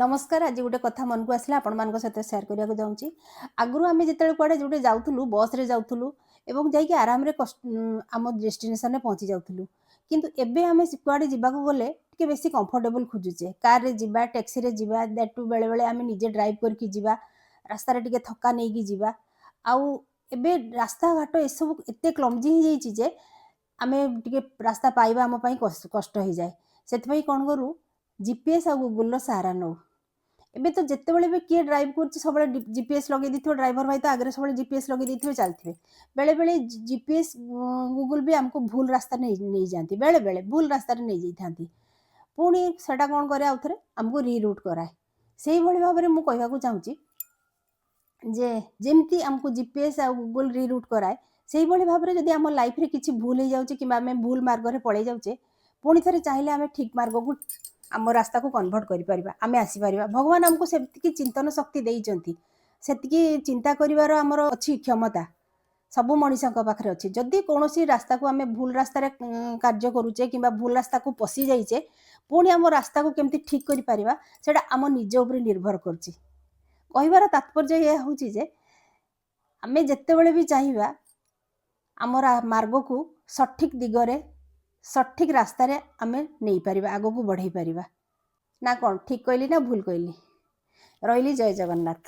ନମସ୍କାର। ଆଜି ଗୋଟେ କଥା ମନକୁ ଆସିଲା, ଆପଣମାନଙ୍କ ସହିତ ସେୟାର କରିବାକୁ ଚାହୁଁଛି। ଆଗରୁ ଆମେ ଯେତେବେଳେ କୁଆଡ଼େ ଯୋଉଟେ ଯାଉଥିଲୁ, ବସ୍ରେ ଯାଉଥିଲୁ ଏବଂ ଯାଇକି ଆରାମରେ ଆମ ଡେଷ୍ଟିନେସନରେ ପହଞ୍ଚି ଯାଉଥିଲୁ। କିନ୍ତୁ ଏବେ ଆମେ କୁଆଡ଼େ ଯିବାକୁ ଗଲେ ଟିକେ ବେଶୀ କମ୍ଫର୍ଟେବଲ୍ ଖୋଜୁଛେ। କାର୍ରେ ଯିବା, ଟ୍ୟାକ୍ସିରେ ଯିବା, that two ବେଳେବେଳେ ଆମେ ନିଜେ ଡ୍ରାଇଭ୍ କରିକି ଯିବା, ରାସ୍ତାରେ ଟିକେ ଥକା ନେଇକି ଯିବା। ଆଉ ଏବେ ରାସ୍ତାଘାଟ ଏସବୁ ଏତେ କ୍ଲମଜି ହେଇଯାଇଛି ଯେ ଆମେ ଟିକେ ରାସ୍ତା ପାଇବା ଆମ ପାଇଁ କଷ୍ଟ ହେଇଯାଏ। ସେଥିପାଇଁ କ'ଣ କରୁ? ଜିପିଏସ୍ ଆଉ ଗୁଗୁଲର ସାହାରା ନେଉ। ଏବେ ତ ଯେତେବେଳେ ବି କିଏ ଡ୍ରାଇଭ୍ କରୁଛି, ସବୁବେଳେ ଜିପିଏସ୍ ଲଗେଇ ଦେଇଥିବ। ଡ୍ରାଇଭର ଭାଇ ତ ଆଗରେ ସବୁବେଳେ ଜିପିଏସ୍ ଲଗେଇ ଦେଇଥିବେ, ଚାଲିଥିବେ। ବେଳେବେଳେ ଜିପିଏସ୍, ଗୁଗୁଲ ବି ଆମକୁ ଭୁଲ ରାସ୍ତା ନେଇଯାଆନ୍ତି। ବେଳେବେଳେ ଭୁଲ ରାସ୍ତାରେ ନେଇଯାଇଥାନ୍ତି। ପୁଣି ସେଟା କ'ଣ କରେ? ଆଉ ଥରେ ଆମକୁ ରିରୁଟ୍ କରାଏ। ସେଇଭଳି ଭାବରେ ମୁଁ କହିବାକୁ ଚାହୁଁଛି ଯେ ଯେମିତି ଆମକୁ ଜିପିଏସ୍ ଆଉ ଗୁଗୁଲ ରିରୁଟ୍ କରାଏ, ସେଇଭଳି ଭାବରେ ଯଦି ଆମ ଲାଇଫରେ କିଛି ଭୁଲ ହେଇଯାଉଛି କିମ୍ବା ଆମେ ଭୁଲ ମାର୍ଗରେ ପଳେଇ ଯାଉଛେ, ପୁଣି ଥରେ ଚାହିଁଲେ ଆମେ ଠିକ୍ ମାର୍ଗକୁ, ଆମ ରାସ୍ତାକୁ କନଭର୍ଟ କରିପାରିବା, ଆମେ ଆସିପାରିବା। ଭଗବାନ ଆମକୁ ସେତିକି ଚିନ୍ତନ ଶକ୍ତି ଦେଇଛନ୍ତି। ସେତିକି ଚିନ୍ତା କରିବାର ଆମର ଅଛି କ୍ଷମତା, ସବୁ ମଣିଷଙ୍କ ପାଖରେ ଅଛି। ଯଦି କୌଣସି ରାସ୍ତାକୁ ଆମେ ଭୁଲ ରାସ୍ତାରେ କାର୍ଯ୍ୟ କରୁଛେ କିମ୍ବା ଭୁଲ ରାସ୍ତାକୁ ପଶି ଯାଇଛେ, ପୁଣି ଆମ ରାସ୍ତାକୁ କେମିତି ଠିକ୍ କରିପାରିବା, ସେଇଟା ଆମ ନିଜ ଉପରେ ନିର୍ଭର କରୁଛି। କହିବାର ତାତ୍ପର୍ଯ୍ୟ ଏହା ହେଉଛି ଯେ ଆମେ ଯେତେବେଳେ ବି ଚାହିଁବା, ଆମର ମାର୍ଗକୁ ସଠିକ୍ ଦିଗରେ, ସଠିକ୍ ରାସ୍ତାରେ ଆମେ ନେଇପାରିବା, ଆଗକୁ ବଢ଼େଇ ପାରିବା। ନା କ'ଣ ଠିକ୍ କହିଲି ନା ଭୁଲ କହିଲି? ରହିଲି, ଜୟ ଜଗନ୍ନାଥ।